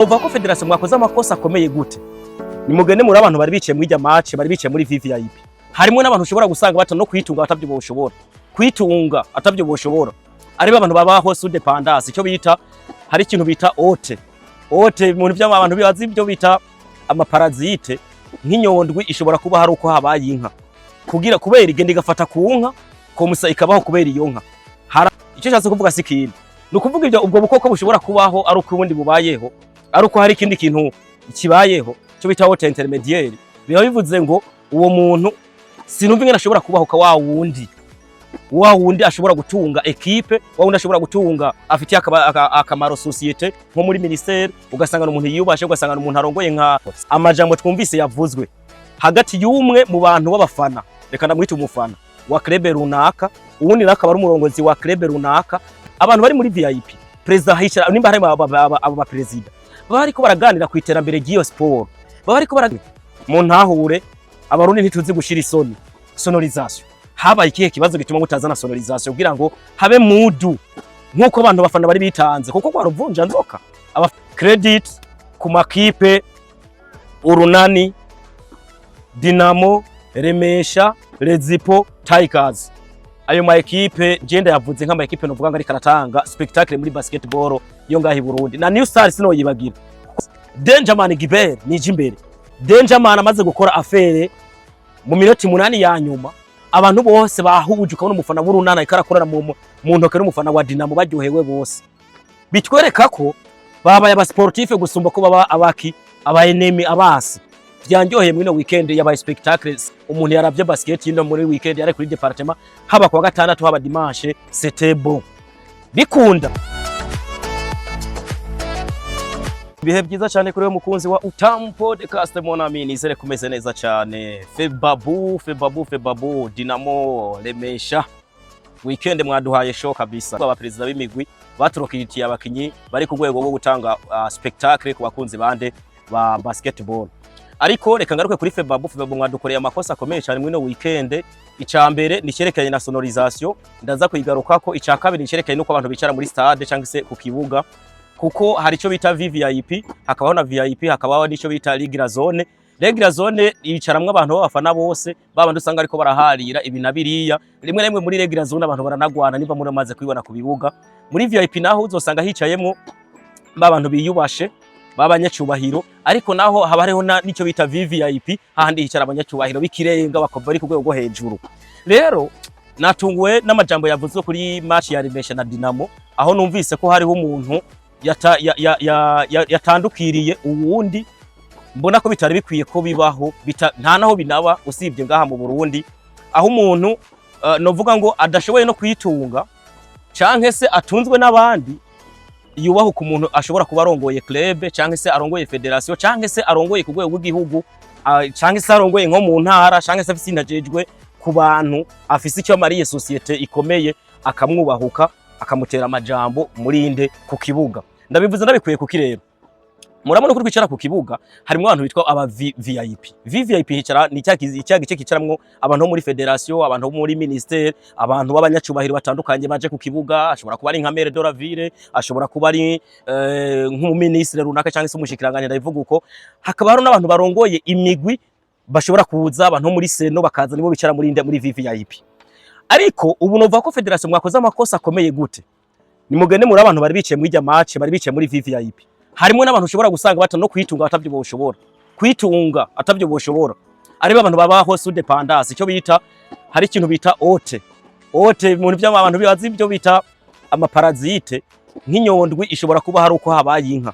Uva ko fédération mwakoze amakosa akomeye gute? Nimugende muri abantu bari bicaye muri irya match, bari bicaye muri VVIP. Harimo n'abantu ushobora gusanga bata no kwitunga atavyo boshobora. Kwitunga atavyo boshobora. Ari abantu babaho sous dépendance, icyo bita, hari ikintu bita hôte. Hôte mu bintu by'abantu bibazi ibyo bita ama parasites, nk'inyondwi ishobora kuba hari uko habaye inka. Kugira kubera igenda igafata ku nka, komusa ikabaho kubera iyo nka. Hari icyo nshatse kuvuga, si ikindi. Ni ukuvuga ibyo ubwo bukoko bushobora kubaho ari uko ubundi bubayeho, ari uko hari ikindi kintu kibayeho, cyo bita hôte intermédiaire. Biba bivuze ngo uwo muntu sinumva ingene ashobora kubaho ka wa wundi ashobora gutunga équipe, wa wundi ashobora gutunga afitiye akamaro société, nko muri ministère, ugasanga umuntu yiyubashe, ugasanga umuntu arongoye. Nka amajambo twumvise yavuzwe hagati y'umwe mu bantu b'abafana, reka ndamwita umufana wa club runaka, uwundi nawe akaba ari umurongozi wa club runaka. Abantu bari muri VIP, perezida hicara nimba hari abo baperezida baba bariko baraganira ku iterambere ry'iyo siporo, baba bariko bara mu ntahure. Abarundi ntituzi gushira isoni. Sonorisation, habaye ikihe kibazo gituma mutazana sonorisation kugira ngo habe mood nk'uko abantu bafana bari bitanze? Kuko kwa ruvunja nzoka aba credit ku makipe Urunani, Dinamo, Remesha, Rezipo, Tigers, ayo ma équipe jenda yavuze nk'ama équipe novuga ngo ariko aratanga spectacle muri basketball yo ngaho i Burundi. Na New Star sinoyibagira. Dangerman Gibert nije imbere. Dangerman amaze gukora affaire mu minota 8 ya nyuma, abantu bose bahuje, ukabona umufana w'Urunana ariko arakorana mu ntoke n'umufana wa Dinamo, baryohewe bose. Bitwereka ko babaye aba sportif gusumba ko baba abaki aba enemy abasi. Vyanryoheye muri no weekend, yabaye spectacle. Umuntu yaravye basket yino muri weekend, yari kuri département, haba kuwa gatandatu, haba dimanche, c'était bon, bikunda. Ibihe byiza cyane kuri we mukunzi wa Utamu Podcast, mon ami, nizere kumeze neza cyane. Febabu, Febabu, Febabu, Dinamo, Remesha, weekend mwaduhaye show kabisa. Aba perezida b'imigwi baturokitiye abakinyi bari ku rwego rwo gutanga spectacle ku bakunzi bande ba basketball. Ariko reka ngaruke kuri Febabu. Febabu, mwadukoreye amakosa akomeye cyane muri no weekend. Icya mbere ni cyerekeranye na sonorisation, ndaza kuyigarukako. Icya kabiri ni cyerekeranye n'uko abantu bicara muri stade cyangwa se ku kibuga, kuko hari icyo bita VVIP, hakabaho na VIP, hakabaho n'icyo bita regular zone. Regular zone yicaramwo abantu b'abafana bose, babandi usanga ariko baraharira ibi na biriya. Rimwe na rimwe muri regular zone abantu baranagwana, niba muramaze kubibona ku bibuga. Muri VIP naho uzosanga hicayemwo ba bantu biyubashe b'abanyacubahiro, ariko naho haba hariho n'icyo bita VVIP, hahandi hicara abanyacyubahiro b'ikirenga, bakava bari ku rwego rwo hejuru. Rero natunguwe n'amajambo yavuzwe kuri match ya Remesha na Dinamo, aho numvise ko hariho umuntu yatandukiriye uwundi. Mbona ko bitari bikwiye ko bibaho, nta naho binaba usibye ngaha mu Burundi, aho umuntu novuga ngo adashoboye no kwitunga canke se atunzwe n'abandi, yubahuka umuntu ashobora kuba arongoye club, canke se arongoye fédération, canke se arongoye ku rwego rw'igihugu, canke se arongoye nko mu ntara, canke se afise intajejwe ku bantu, afise icyo amariye société ikomeye, akamwubahuka akamutera amajambo murinde ku kibuga. Ndabivuze ndabikuye kuki? Rero murabona ko twicara ku kibuga harimo abantu bitwa aba VIP. VVIP hicara ni cya gice kicaramwo abantu bo muri fédération, abantu bo muri ministère, abantu b'abanyacubahiro batandukanye baje ku kibuga. Ashobora kuba ari nka maire de la ville, ashobora kuba ari nk'umuministre runaka cyangwa se umushikiranganje, ndabivuga uko. Hakaba hari n'abantu barongoye imigwi bashobora kuza, abantu bo muri seno bakaza, nibo bicara muri muri VVIP. Ariko ubu novuga ko fédération mwakoze amakosa akomeye gute? Nimugende muri abantu bari bicaye muri irya match, bari bicaye muri VVIP. Harimo n'abantu ushobora gusanga bata no kwitunga atavyo boshobora. Kwitunga atavyo boshobora. Ari abantu babaho sous dépendance, icyo bita, hari ikintu bita hôte. Hôte mu bintu by'abantu bibazi ibyo bita ama parasites, nk'inyondwi ishobora kuba hari uko habaye inka.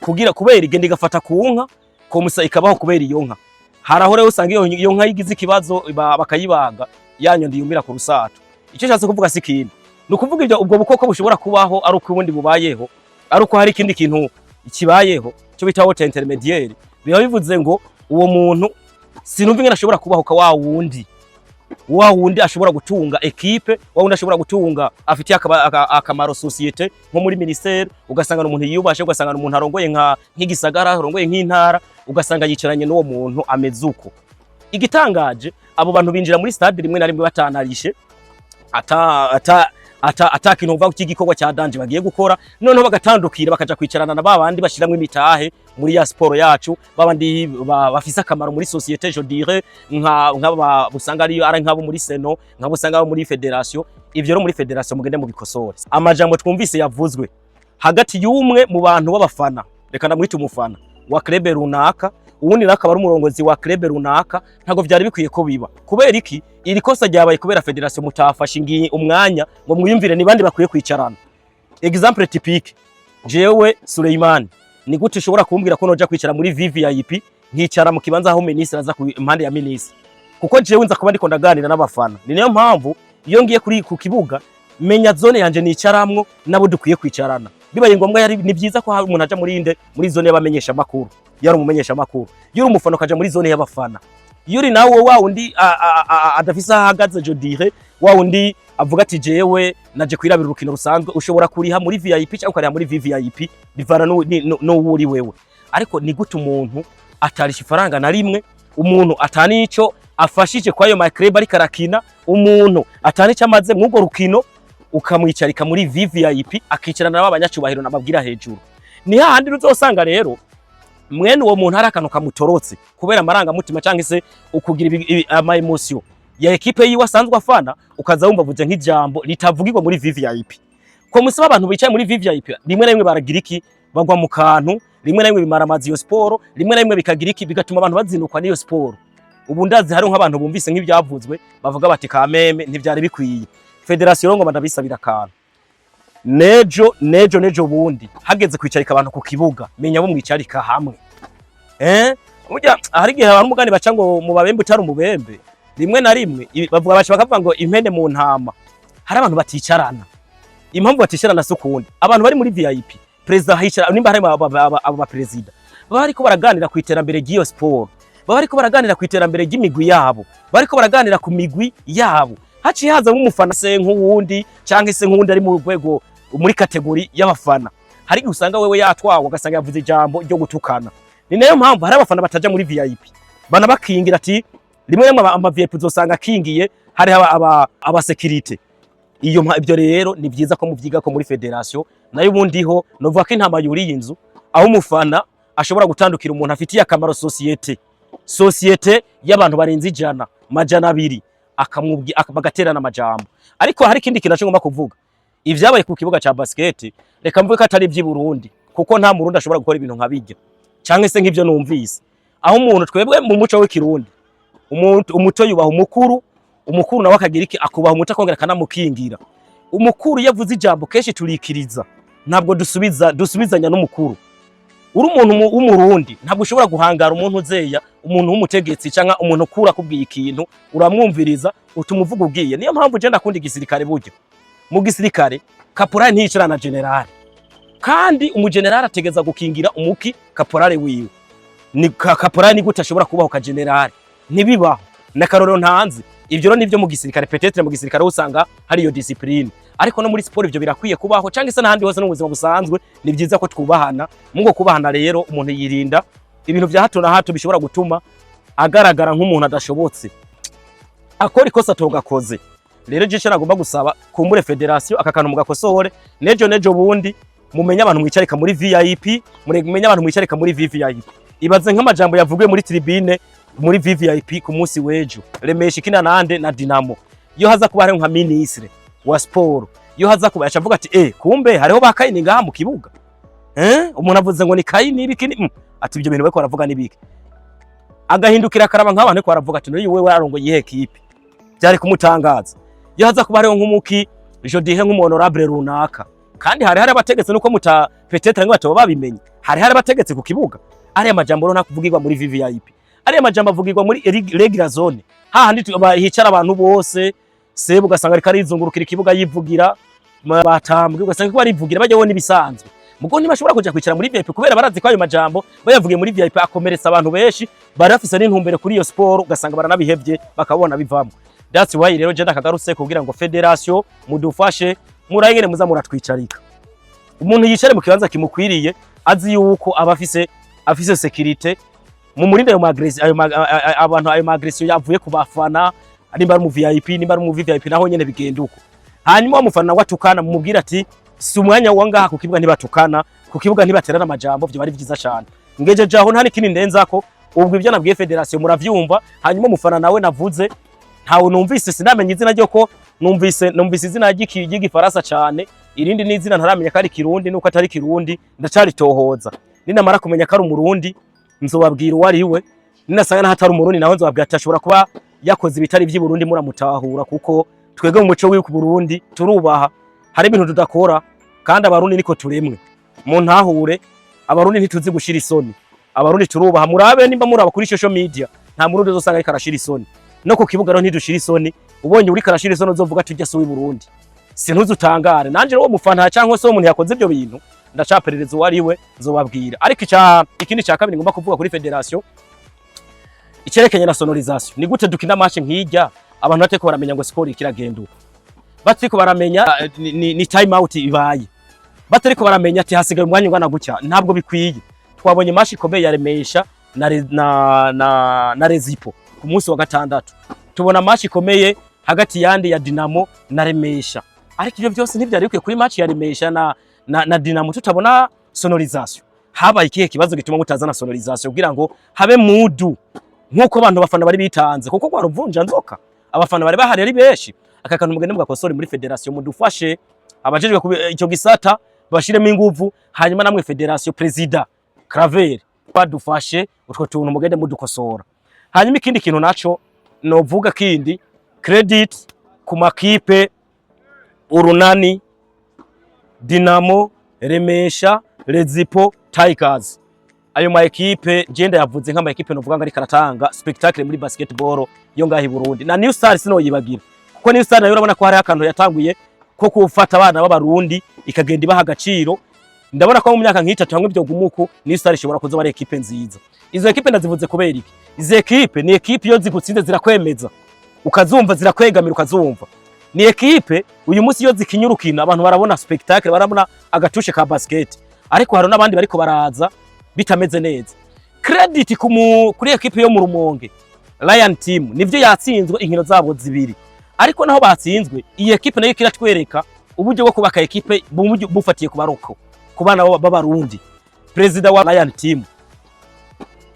Kugira kubera igenda igafata ku nka, komusa ikabaho kubera iyo nka. Hari aho rero usanga iyo nka yigize ikibazo, bakayibaga, ya nyondi yumira ku rusato. Icyo nshatse kuvuga si ikindi. Ni ukuvuga ibyo ubwo bukoko bushobora kubaho ari uko ubundi bubayeho, ari uko hari ikindi kintu kibayeho, cyo bita hôte intermédiaire. Biba bivuze ngo uwo muntu sinumva ingene ashobora kubaho ka wa wundi ashobora gutunga équipe, wa wundi ashobora gutunga afitiye akamaro société, nko muri ministère, ugasanga umuntu yiyubashe, ugasanga umuntu arongoye nka nk'igisagara, arongoye nk'intara, ugasanga yicaranye n'uwo muntu ameze uko. Igitangaje, abo bantu binjira muri stade rimwe na rimwe batanarishe ata ata. Ata kintu uvuga cy'igikorwa cya danger bagiye gukora, noneho bagatandukira bakaja kwicarana na babandi bashiramwe imitahe muri ya siporo yacu, babandi bafise akamaro muri société, je dirais nka usanga ari nk'abo muri CNO, nk'abo usanga abo muri fédération. Ivyo rero muri fédération mugende mu bikosore. Amajambo twumvise yavuzwe hagati y'umwe mu bantu b'abafana, reka ndamwita umufana wa club runaka, uwundi nawe akaba ari umurongozi wa club runaka, ntabwo vyari bikwiye ko biba. Kubera iki? Iri kosa ryabaye kubera fédération mutafashe ngi umwanya ngo mwiyumvire ni bandi bakwiye kwicarana. Exemple typique, jewe Suleiman, ni gute ushobora kumbwira ko noja kwicara muri VVIP, nkicara mu kibanza aho ministre aza ku impande ya ministre? Kuko jewe nza kuba ndiko ndaganira n'abafana. Ni nayo mpamvu iyo ngiye kuri ku kibuga menya zone yanje nicaramwo nabo dukwiye kwicarana. Bibaye ngombwa yari ni byiza ko hari umuntu aja muri inde, muri zone y'abamenyesha makuru, yari umumenyesha makuru. Iyo uri umufana ukaja muri zone y'abafana. Iyo uri nawe wa wundi adafise aho ahagaze, je dirais wa wundi avuga ati jewe naje kwirabira urukino rusanzwe, ushobora kuriha muri VIP cyangwa ukariha muri VVIP, bivana n'uwo uri wewe. Ariko ni gute umuntu atarisha ifaranga na rimwe, umuntu atanico afashije kwa ayo ma club ariko arakina, umuntu atanico amaze mw'urwo rukino, ukamwicarika muri VVIP akicarana n'abanyacubahiro nababwira hejuru? Ni hahandi uzosanga rero mwene uwo muntu hari akantu kamutorotse kubera amarangamutima cyangwa se ukugira ama émotion ya équipe yiwe asanzwe afana, ukaza wumva avuze nk'ijambo ritavugirwa muri VVIP. Ko musaba abantu bicaye muri VVIP, rimwe na rimwe baragira iki? Bagwa mu kantu. Rimwe na rimwe bimara amazi iyo siporo, rimwe na rimwe bikagira iki? Bigatuma abantu bazinukwa n'iyo siporo. Ubu ndazi hari nk'abantu bumvise nk'ibyavuzwe bavuga bati kameme ntivyari bikwiye. Fédération ngo ndabisabira akantu, nejo nejo nejo bundi hageze kwicarika abantu ku kibuga, menya bo mwicarika hamwe. Burya hari igihe abantu umugani baca ngo mu babembe utari umubembe. Rimwe na rimwe bavuga, baca bakavuga ngo impene mu ntama. Hari abantu baticarana. Impamvu baticarana si ukundi, abantu bari muri VIP, perezida hicara, nimba hari abo baperezida baba bariko baraganira ku iterambere ry'iyo siporo, baba bariko baraganira ku iterambere ry'imigwi yabo, bariko baraganira ku migwi yabo, haciye haza nk'umufana se nk'uwundi canke se nk'uwundi ari mu rwego muri catégorie y'abafana, hari igihe usanga wewe yatwawe, ugasanga yavuze ijambo ryo gutukana. Ni nayo mpamvu hari abafana bataja muri VIP, banabakingira ati rimwe rimwe ama VIP uzosanga akingiye, hariho aba sécurité. Iyo ibyo rero ni byiza ko muvyiga ko muri fédération. Nayo ubundi ho novuga ko intama yuriye inzu, aho umufana ashobora gutandukira umuntu afitiye akamaro société y'abantu barenze 100, 200, akamubwi bagaterana amajambo. Ariko hari ikindi kintu ngomba kuvuga. Ivyabaye ku kibuga ca basket, reka mvuge ko atari ivy'i Burundi, kuko nta Murundi ashobora gukora ibintu nka bijya canke se nk'ivyo numvise, aho umuntu, twebwe mu muco w'ikirundi, umuto yubaha umukuru, umukuru nawe akagira iki? Akubaha umuto, akongera akanamukingira. Umukuru iyo avuze ijambo kenshi turikiriza, ntabwo dusubiza, dusubizanya n'umukuru. Uri umuntu w'umurundi, ntabwo ushobora guhangara umuntu uzeya, umuntu w'umutegetsi canke umuntu ukura akubwiye ikintu, uramwumviriza, utuma uvuga ugiye. Niyo mpamvu je ndakunda igisirikare. Buryo mu gisirikare caporal ntiyicara na général, kandi umugenerali ategeza gukingira umuki caporal wiwe. Ni caporal ni gute ashobora kubaho ka général? Ntibibaho. Na karorero ntanze, ivyo rero nivyo mu gisirikare. Peut-être mu gisirikare usanga hari iyo discipline, ariko no muri sport ivyo birakwiye kubaho, cyangwa se n'ahandi hose no mu buzima busanzwe. Ni byiza ko twubahana. Mungo kubahana rero, umuntu yirinda ibintu vya hato na hato bishobora gutuma agaragara nk'umuntu adashobotse, akora ikosa togakoze. Rero je nagomba gusaba kumbure fédération aka kantu mugakosore, nejo nejo bundi mumenye abantu mwicarika muri VIP, mumenye abantu mwicarika muri VVIP. Ibaze nk'amajambo yavugiwe muri tribune muri VVIP ku munsi w'ejo, Remesha ikina nande? Na Dinamo. Iyo haza kuba hariho nka ministre wa sport, iyo haza kuba yacavuga ati kumbe hariho ba Kayini ngaha mu kibuga. Umuntu avuze ngo ni Kayini ibiki ni ati ibyo bintu bariko baravuga nibiki? Agahindukira akaraba nk'abantu ariko baravuga ati nuri wewe warongoye iyihe kipe? Byari kumutangaza. Iyo haza kuba hariho nk'umuki, je dirais nk'umu honorable runaka, kandi hari abategetsi, nuko muta peut-être ngo batoba babimenye, hari abategetsi ku kibuga. Ariya majambo rero ntakuvugirwa muri VVIP, ariya majambo avugirwa muri regular zone, hahandi hicara abantu bose. Sebo ugasanga ariko arizungurukira ikibuga yivugira, batambwe ugasanga ko barivugira bajyaho n'ibisanzwe. Mugo ntibashobora kuja kwicara muri VIP kubera barazi ko ayo majambo bayavugiye muri VIP akomeretsa abantu benshi bari bafise n'intumbero kuri iyo sport, ugasanga baranabihevye bakabona bivamo. That's why rero je ndakagarutse kugira ngo fédération mudufashe, muraye ngene muza muratwicarika, umuntu yicare mu kibanza kimukwiriye, azi yuko aba afise sécurité, mumurinde ayo agression, ayo abantu, ayo agression yavuye ku bafana, nimba ari mu VIP, nimba ari mu VVIP, naho nyene bigenda uko. Hanyuma wa mufana watukana, mumubwira ati si umwanya wa ngaha ku kibuga, ntibatukana ku kibuga, ntibaterana amajambo. Vyo bari vyiza cyane. Ngejeje aho, nta n'ikindi ndenzako. Ubwo ibyo nabwiye fédération muravyumva. Hanyuma umufana nawe navuze, ntawe numvise, sinamenya izina ryo, ko numvise izina ry'igifaransa cyane, irindi ni izina ntaramenya ko ari Kirundi nuko atari Kirundi, ndacaritohoza. Ninamara kumenya ko ari Umurundi, nzobabwira uwo ari we. Ninasanga naho atari Umurundi, nawe nzobabwira ati ashobora kuba yakoze ibitari vy'i Burundi, muramutahura, kuko twebwe mu muco w'i Burundi turubaha, hari ibintu tudakora, kandi Abarundi niko turemwe. Mu ntahure, Abarundi ntituzi gushira isoni, Abarundi turubaha. Murabe nimba muraba kuri social media, nta Murundi uzosanga ariko arashira isoni. No ku kibuga rero ntidushira isoni. Ubonye uriko arashira isoni, uzovuga ati urya si uw'i Burundi, sintuze utangare. Nanje rero uwo mufana cyangwa se uwo muntu yakoze ibyo bintu, ndacaperereza uwo ari we, nzobabwira. Ariko ikindi cya kabiri ngomba kuvuga kuri fédération, icerekanye na sonorisation. Ni gute dukina match nk'ijya, abantu bateko baramenya ngo score ikiragenda uko, batariko baramenya ni time out ibaye, batariko baramenya ati hasigaye umwanya ungana gutya? Ntabwo bikwiye. Twabonye match ikomeye ya Remesha na Rezipo ku munsi wa gatandatu, tubona match ikomeye hagati yandi ya Dinamo na Remesha, ariko ibyo byose ntibyari bikwiye kuri match ya Remesha na Dinamo tutabona sonorisation. Habaye ikihe kibazo gituma mutazana sonorisation kugira ngo habe mood nk'uko abantu bafana bari bitanze? Kuko kwa ruvunja nzoka abafana bari bahari ari benshi. Aka kantu mugende mugakosore muri fédération, mudufashe, abajejwe icyo gisata bashiremo inguvu. Hanyuma namwe fédération, président Claver, badufashe utwo tuntu mugende mudukosora. Hanyuma ikindi kintu naco novuga kindi, credit ku makipe Urunani, Dinamo, Remesha, Rezipo, Tigers. Ayo ma ekipe jenda yavuze nk'ama ekipe novuga ngo ariko aratanga spectacle muri basketball yo ngaho i Burundi. Na New Star sinoyibagira, kuko New Star nayo urabona ko hari akantu yatanguye ko gufata abana b'Abarundi, ikagenda ibaha agaciro. Ndabona ko mu myaka nk'itatu hamwe byo gumuku, New Star ishobora kuzoba ari ekipe nziza. Izo ekipe ndazivuze kubera iki? Izi ekipe ni ekipe iyo zigutsinze zirakwemeza, ukazumva zirakwegamira, ukazumva ni ekipe. Uyu munsi iyo zikinye urukino, abantu barabona spectacle, barabona agatushe ka basket. Ariko hari n'abandi bariko baraza bitameze neza. Credit kuri ekipe yo mu Rumonge, Lion Team. Nivyo yatsinzwe inkino zabo zibiri, ariko naho batsinzwe, iyi ekipe nayo kiratwereka uburyo bwo kubaka ekipe bufatiye ku baroko, ku bana b'Abarundi. Perezida wa Lion Team,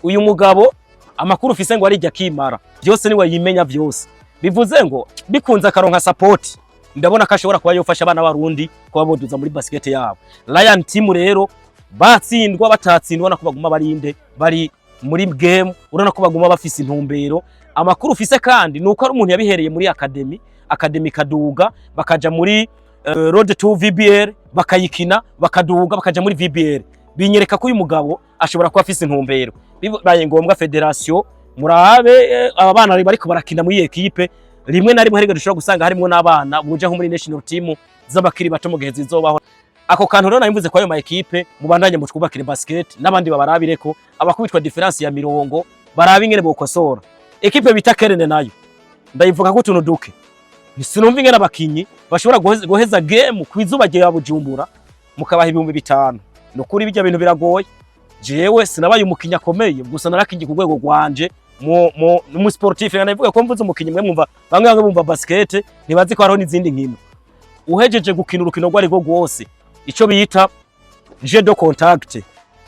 uyu mugabo, amakuru ufise ngo arijya akimara byose, niwe yimenya byose. Bivuze ngo bikunze akaronka support, ndabona ko ashobora kuba yofasha abana b'Abarundi kuba boduza muri basket yabo. Lion Team rero, batsindwa batatsindwa, nako baguma barinde bari muri game, urabona ko baguma bafise intumbero. Amakuru ufise kandi nuko ari umuntu yabihereye muri academy, academy kaduga, bakaja muri Road to VBL, bakayikina, bakaduga, bakaja muri VBL. Binyereka ko uyu mugabo ashobora kuba afise intumbero. Bibaye ngombwa, fédération murabe aba bana bariko barakina muri ekipe. Rimwe na rimwe hari dushobora gusanga harimo n'abana buja nko muri national team z'abakiri bato mu gihe zizobaho. Ako kantu rero nabivuze ko ayo ma ekipe mubandanye mutwubakire basket, n'abandi babarabireko. Abakubitwa différence ya mirongo, barabe ingene bokosora. Ekipe bita Kerene nayo ndayivuga ko utuntu duke. Sinumva ingene abakinyi bashobora guheza game ku izuba rya Bujumbura, mukabaha 5000. Nukuri bijya bintu biragoye. Jewe sinabaye umukinyi akomeye, gusa narakinye ku rwego rwanje mu sportif. Ndavuga ko mvuze umukinyi, mwe mwumva bamwe bamwe bumva basket, ntibazi ko hariho n'izindi nkino. Uhejeje gukina urukino rwo arirwo rwose, ico bita jeu de contact,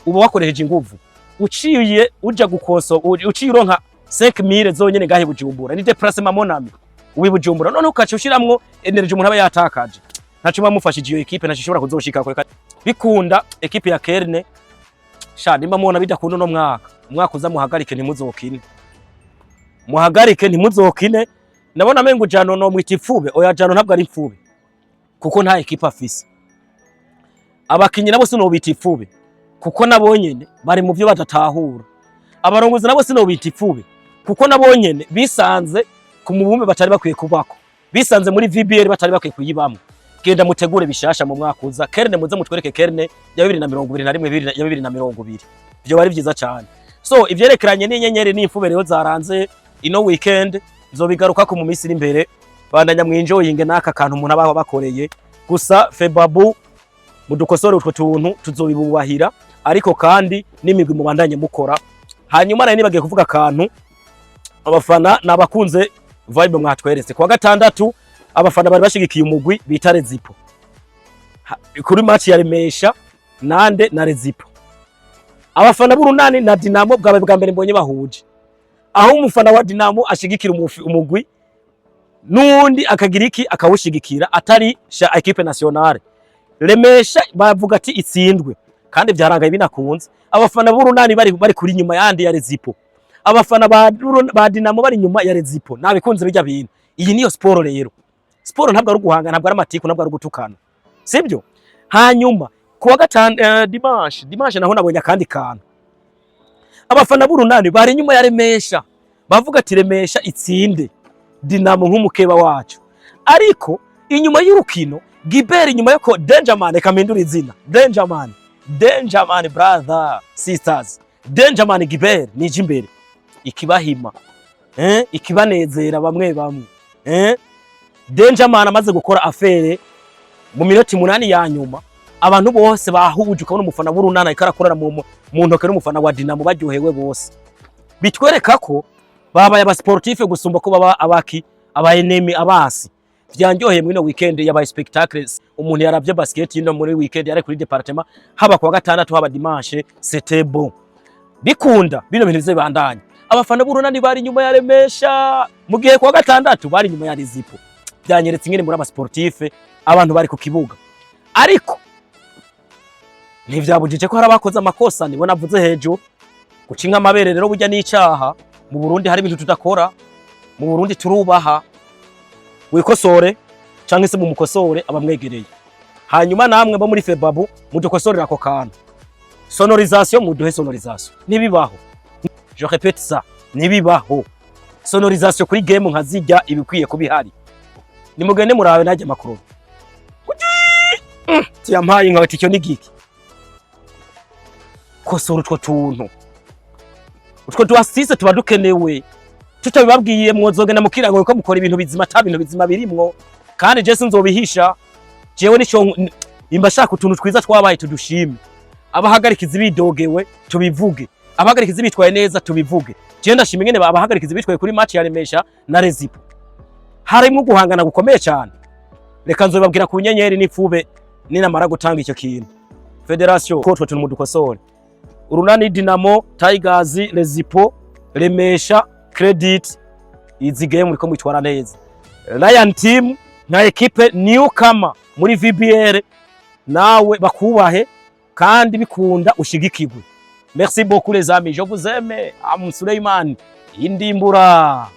uba wakoresheje inguvu, uciye uja gukoso, uciye uronka 5000 zonyene ngahe Bujumbura, ni déplacement mon ami, ubi Bujumbura, none ukaca ushiramwo énergie umuntu aba yatakaje, ntaco mufashije. Iyo ekipe ntaco ishobora kuzoshika kure bikunda. Ekipe ya Kerne sha, nimba mubona bidakunda no mwaka, umwaka uza muhagarike, ntimuzokine, muhagarike, ntimuzokine. Ndabona mengo Jano no mwita imfube. Oya, Jano ntabwo ari imfube, kuko nta ekipe afise. Abakinyi nabo sinobita imfube, kuko nabo nyene bari mu byo badatahura. Abarongozi nabo sinobita imfube, kuko nabo nyene bisanze ku mubumbe batari bakwiye kubako, bisanze muri VBL batari bakwiye kuyibamwo. Genda mutegure bishasha mu mwaka uza. Kerne muze mutwereke Kerne ya 2021, ya 2020, byo bari byiza cyane. So ivyerekeranye n'inyenyeri n'imfube rero zaranze ino weekend, nzobigarukako mu minsi iri imbere. Bandanya mwinjoyinge n'aka kantu umuntu abaho bakoreye. Gusa FEBABU, mudukosore utwo tuntu, tuzobibubahira, ariko kandi n'imigwi mubandanye mukora. Hanyuma nari nibagiye kuvuga akantu, abafana nabakunze vibe mwatweretse kuwa gatandatu. Abafana bari bashigikiye umugwi bita Rezipo kuri match ya Remesha nande na Rezipo. Abafana b'Urunani na Dinamo bwabaye bwa mbere mbonye bahuje, aho umufana wa Dinamo ashigikira umugwi n'uwundi akagira iki, akawushigikira atari sha équipe nationale. Remesha bavuga ati itsindwe, kandi byarangaye binakunze. Abafana b'Urunani bari kuri nyuma yandi ya Rezipo, abafana ba Dinamo bari nyuma ya Rezipo. Nabikunze bijya bintu. Iyi niyo siporo rero. Siporo ntabwo ari uguhanga, ntabwo ari amatiku, ntabwo ari ugutukana, sibyo? Hanyuma kuwa gatanu, dimanche naho nabonye akandi kantu. Abafana b'Urunani bari inyuma ya Remesha, bavuga ati Remesha itsinde Dinamo nk'umukeba wacu. Ariko inyuma y'urukino, Gibert, inyuma yuko Dangerman, reka mpindure izina, Dangerman, Dangerman, brother, sisters, Dangerman Gibert nije imbere ikibahima, ikibanezera bamwe bamwe, Dangerman amaze gukora affaire mu minota 8 ya nyuma, abantu bose bahuje, ukabona umufana w'Urunana ariko arakorana mu ntoke n'umufana wa Dinamo, baryohewe bose. Bitwereka ko babaye abasportif gusumba ko baba abaki, aba enemy, abasi. Vyanryoheye muri no weekend, yabaye spectacle. Umuntu yaravye basket ino muri weekend, yari kuri département, haba kuwa gatandatu, haba dimanche, c'était bon. Bikunda bino bintu bize bandanye. Abafana b'Urunani bari inyuma ya Remesha, mu gihe kuwa gatandatu bari inyuma ya Rizipo. Byanyeretse ingene muri abasportif, abantu bari ku kibuga. Ariko ntivyabujije ko hari abakoze amakosa, nibo navuze hejuru. Guca inka amabere rero burya n'icaha. Mu Burundi hari ibintu tudakora. Mu Burundi turubaha. Wikosore canke se mumukosore abamwegereye. Hanyuma namwe bo muri Febabu mudukosorera ako kantu. Sonorisation, muduhe sonorisation. Ntibibaho, je répète ça, ntibibaho. Sonorisation kuri game nka zijya ibikwiye kuba ihari. Nimugende murabe najya makuru tiyampaye inka bati icyo ni giki. Kosora utwo tuntu, utwo tu astuces tuba dukenewe. Tutabibabwiye mwozogenda mukirango ko mukora ibintu bizima, ata bintu bizima birimwo. Kandi je sinzobihisha, jewe nico imba shaka utuntu twiza twabaye tudushime, abahagarikizi bidogewe tubivuge, abahagarikizi bitwaye neza tubivuge. Je ndashima ingene abahagarikizi bitwaye kuri match ya Remesha na Rezipo, harimwo guhangana gukomeye cyane. Reka nzobabwira ku nyenyeri n'ipfube ninamara gutanga icyo kintu. Fédération, ko twe turi mudukosore. Urunani, Dinamo, Tigers, Rezipo, Remesha, Credit, izi game muriko mwitwara neza. Lion Team nka équipe newcomer muri VBL, nawe bakubahe kandi bikunda ushigikirwe. Merci beaucoup les amis, je vous aime. Am Suleiman Indimbura.